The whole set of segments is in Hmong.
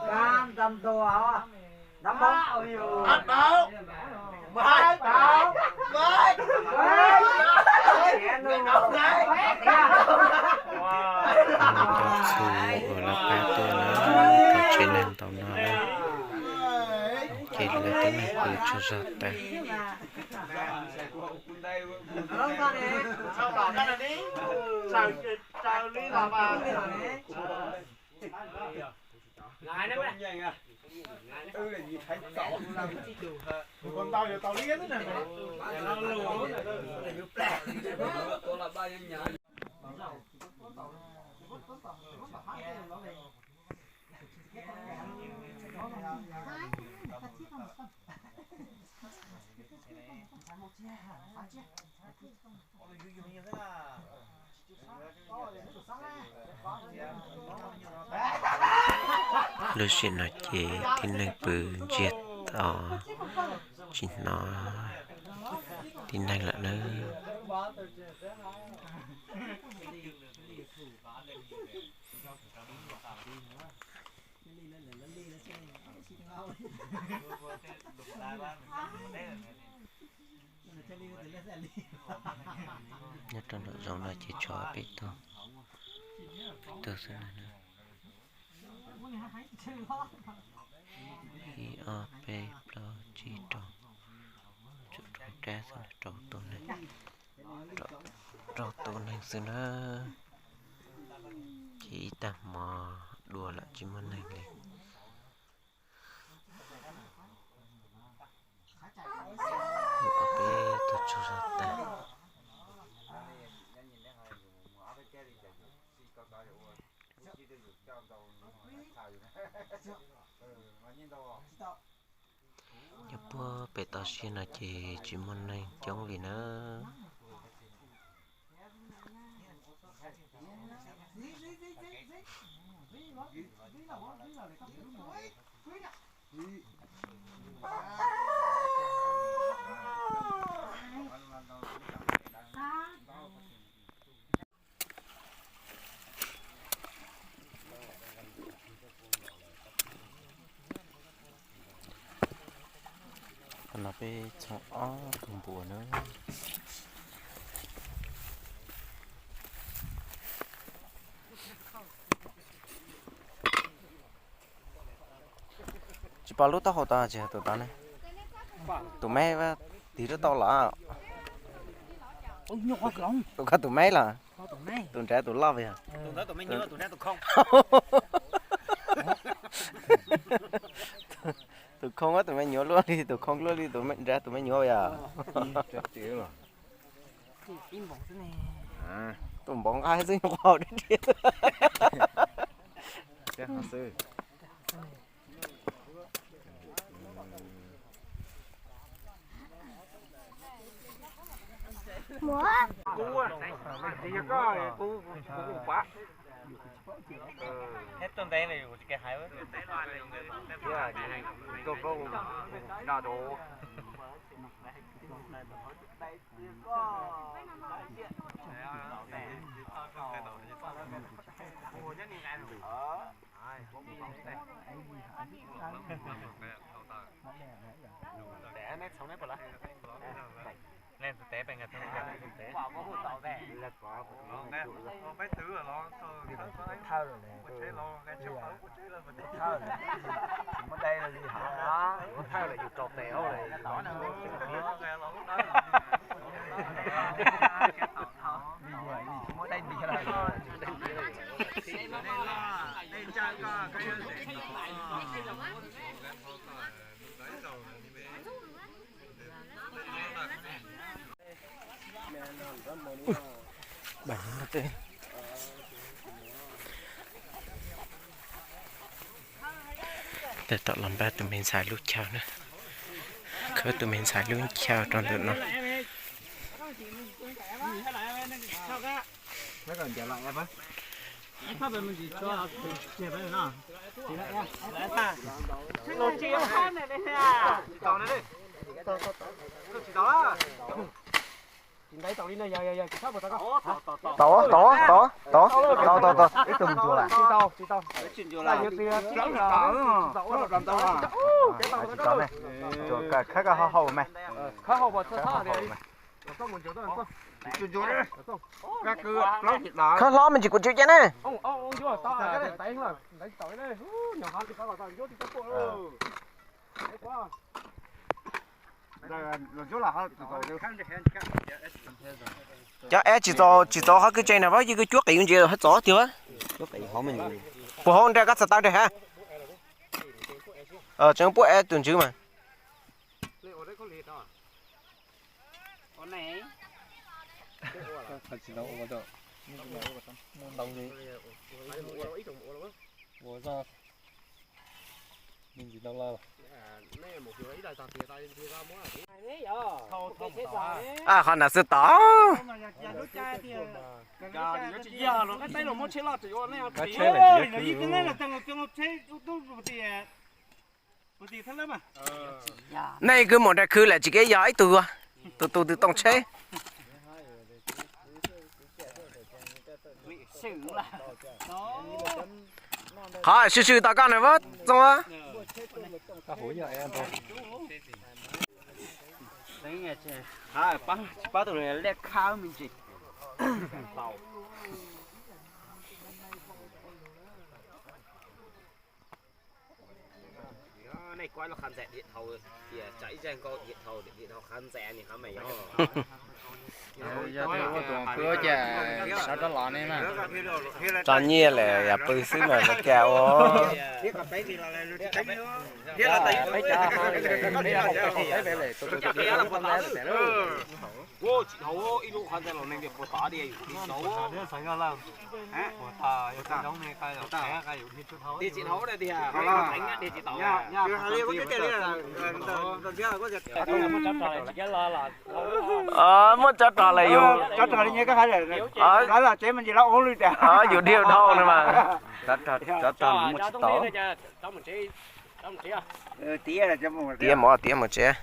Cam tầm tuổi hả? Năm bốn. Tám, tám. Mười hai, tám. Mười. Mười. Tus txhu uas lawv pab tuaj na, kom tsev neeg tau noj na. Ces lawv tib neeg pw tsaug zog tas. Lub sij hawm no ces tib neeg pw ntsiag to tsis hnov tib neeg lawm nawb. Nyob rau nram zoov no ces tshuav peb tug, peb tug xwb na. Ib ob peb plaub tsib rau, tshuav rau rab xwb na, rau tus neeg, rau tus neeg xwb na. Ces ib tag hmo dua lawm tsis muaj neeg li. Ob peb tug tsaug zog tag. Nyob puag pem toj siab no ces tsis muaj neeg coob li na. Qhov no peb txhoov ob tug npua na. Tsis pom lub taub hau tod, tsis yog tus tod ne. Tus me tig lub taub los. Tus koj tus me los. Tus nrad tus loj yog. Tus khoo tus me nyuam luaj li, tus khoo luaj li tus nrad tus me nyuam yog. Tus npov nqaij xwb nyuam qhuav dab riam. Thiab tuaj ntev li kuv tsis ke hais. Tab tom los npaj tus me ntxhais lub chaw na. Khawb tus me ntxhais lub chaw rau ntawm no. Tau, tau, tau, tau, tau, tau, tau, tau, ib tug ntsuag lawm. Tsis tau ne. Ntsuag, khawb koj hau hau mas. Khawb hlob me ntsis kuv tsis cia ne. Cov es tsis txaus, tsis txaus qhov kwj tse na, yeej kwj cuab qis ntsis hab txaus tiag. Puas hauv nrag koj txhais taw nrag hab? Tseem puab es tus ntswv mas. Qhov nram xwb tod. Nej kwv mus nrag khw lawm tsis kev yog ib tug, tus tus twg tooj tsheb. Qhov swm swm tom koj na Txoov. Pab tus liaj khab me ntsis. Nej kuaj lub qhab ntxees dhia dhau, tias tsam ib zag nkaus dhia dhau, dhia dhau qhab ntxees ni hov mas yog. Tso nyiaj lawm yog pw xwb mas lawv cas ua. Muab tso rog lawm yus, yus dhia dhau no mas. Tso rog muab tsis tau. Tiav mov tiav mus tsev.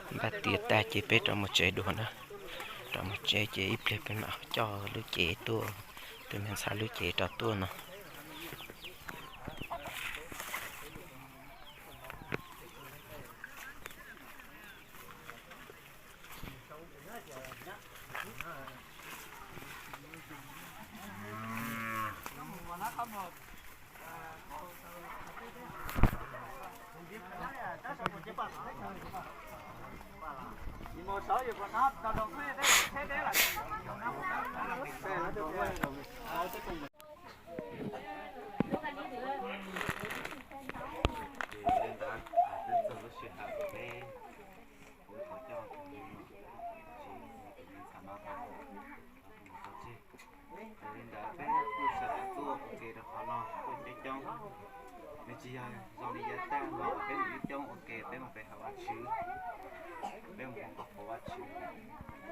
Npaj tiav tag ces peb rov mus tsev dua na. Rov mus tsev ces ib pliag peb mam coj lub cev tuaj, peb mam ntxhab lub cev rov tuaj no. Ces li ntawd, peb txog lub sij hawm peb kuv thov coj tus me nyuam, tus me ntxhais no tau mus tau tseg. Yog li ntawd peb kuj sawv daws tuaj ua ke rau qhov no tuaj coob coob. Nws tsis yog zoo li yav tag los peb mus coob coob ua ke peb mus pe hawm Vajtswv, peb mus nqos qhuas Vajtswv.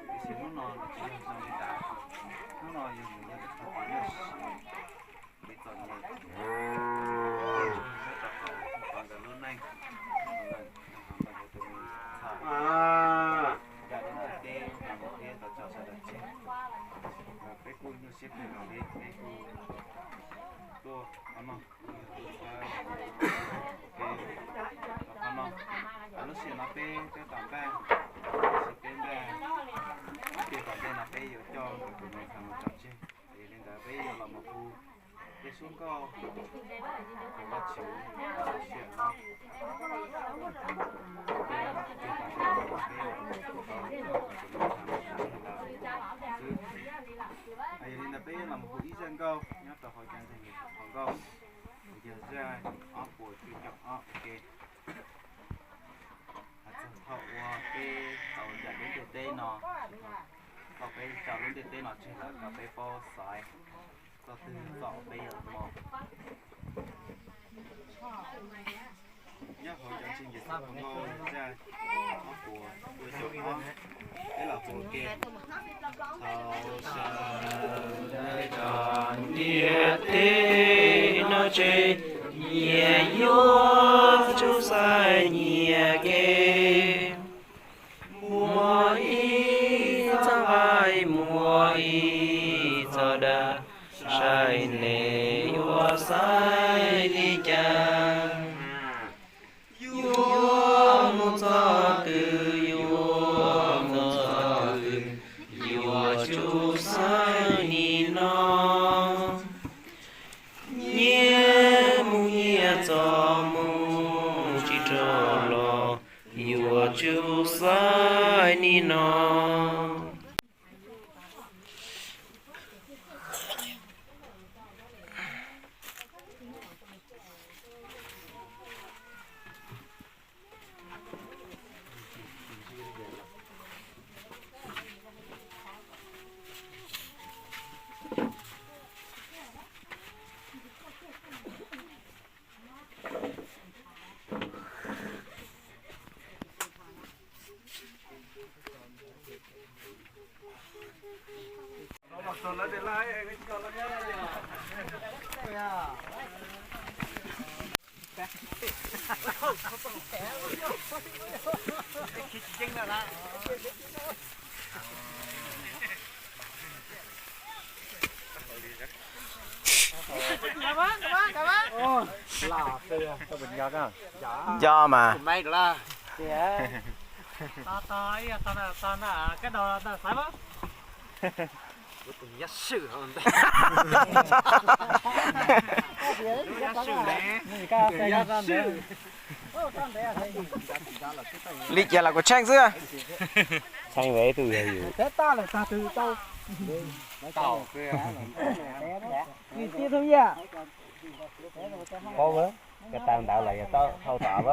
Tiam sis hnub no nws tsis yog zoo li ntawd, hnub no yog nws yog txog tus nyuaj siab, kev txom nyem, rau qhov ntawm lub neej, ntawm tus me ntxhais, yam li ntawd peb los mus thiab tau tso sawv daws tseg. Peb kuj nyuaj siab kawg nkaus li, peb kuj tuaj qhov no, qhov no, lub sij hawm no peb twb tau npaj, tab sis peb npaj, ib pliag tom ntej no peb yuav coj tus me ntxhais mus tso tseg. Yog li ntawd peb yuav los mus hu tej suab nkauj, hu Vajtswv, hu sij hawm no. Yog li ntawd peb los mus hu ib zaj nkauj nyob rau hauv cov ntseeg hluas nkauj, yog zaj ob puas cuaj caum ob ua ke. Txog thaum uas peb tau ncaim lub ntiaj teb no, thaum peb tso lub ntiaj teb no tseg lawm kom peb paub xaiv txoj twg txoj uas peb yuav mus. Nyob hauv cov ntseeg hluas nkauj zaj ob puas cuaj caum ob, peb los hu ua ke. Thaum sawv daws tso ntiaj teb no tseg, nyias yuav yuav mus txog twg, yuav tsum xaiv nim no. Nyias mus nyias txoj mus, tsis rov los, yuav tsum xaiv nim no. Nco mas. Li cas los kuv tsheej xwb. Tsheej ve tus yog yus. Ko taw ntawd los yog thauj tod pab.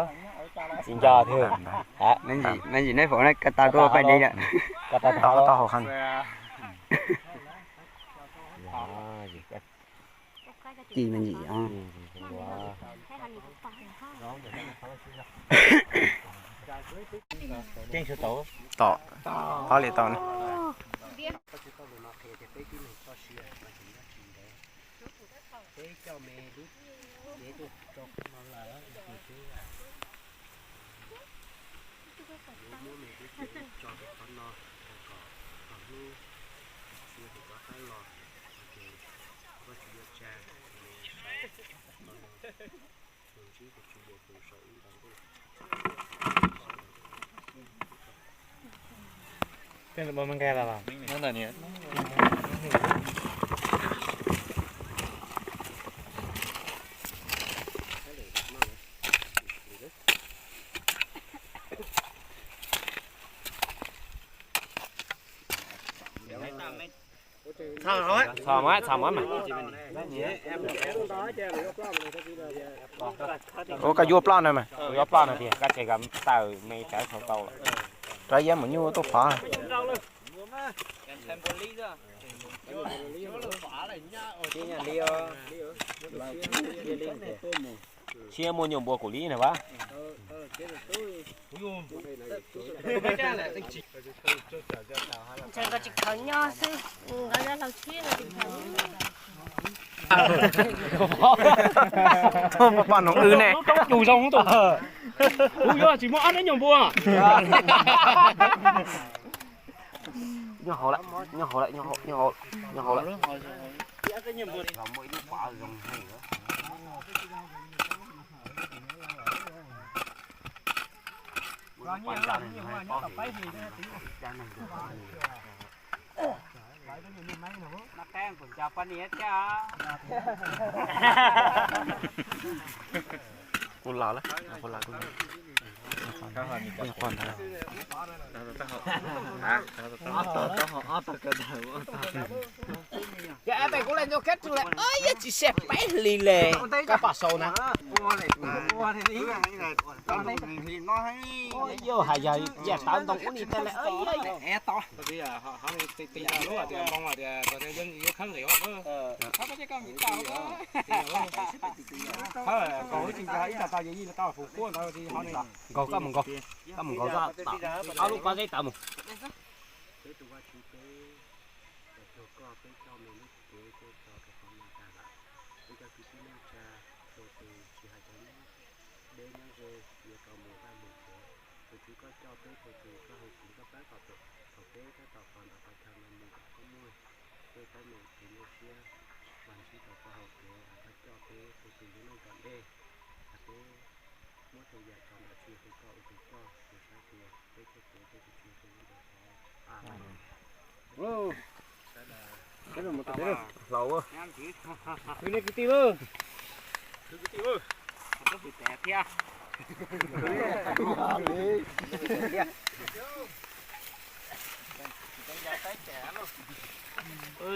Tsis nco thiab. Neb ntsis neb foom ko taw tuaj pem li yom. Ko taw tau hau heev. Ci me ntsis. Tom, ob li tom ne. Peb coj me lub cev tuaj rau qhov no lawm, ces peb yuav muab me lub cev tso rau qhov no, kom tau hnub tus rov qab los, ces koj tsis yuav tsag, me sau qhov no, tus ntsib tus tsis yuav tus sau ib nta ntuj. Txhos mas, txhos mas mas. Ua koj yuav ploj no mas, kuv yuav ploj no tiag, koj tseg kom tawm me tsawv txhua tau lawm. Rov yab mus nyuj tuaj phov. Siab muaj nyuag npua kuv li na vas. Ntshe nkawd tsis khaws nyob xwb, nkawd nyob hlau tshib nkawd tsis khaws. Poj noog wb ne. Lub roob cus zoo tus. Kuv yuav tsis muaj ob neb nyuag npua. Nyob hauv lawm, nyob hauv lawm, nyob hauv, nyob hauv lawm. Kuv los lawm, kuv los kuv nyuam qhuav ntawd. Yog ab pem kuv los ntxuag kab tug lawm, yog tsis siab peb hlis li kab paj sau na. Yog hais yog yam tawv ntoo ub ni tej lawm. Nkaug koj mus nkaug, koj mus nkaug, ob lub pob zeb tawv mus. Peb tus Vaj Tswv peb, tsuag koj peb coj me lub cev tuaj tso rau qhov no tag lawm. Peb cov kwv tij neej tsa txhua tus tsis hais cov deb nyob ze yuav tau mus vaj mus tsev, tus Tswv koj coj peb txhua tus koj hu kuv koj pab kom thaum peb tab tom tos ntawm qhov chaw no mus kom koj muaj, peb teeb meem kev nyuaj siab, mas ntsib tau koj hauv kev, koj coj peb txhua tus lub neej tom ntej, peb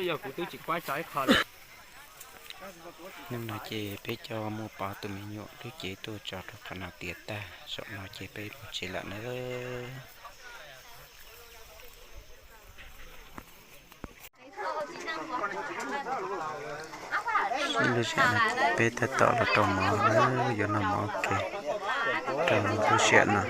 Yog kuv twb tsis paub tso ib qho li. Hnub no ces peb coj muaj pov tus me nyuam lub cev tuaj tso rau qhov no tiav tag, zaum no ces peb mus tsev lawm nawb. Lub sij hawm no peb tab tom los rau mov na, yuav noj mov ua ke rau lub sij hawm no.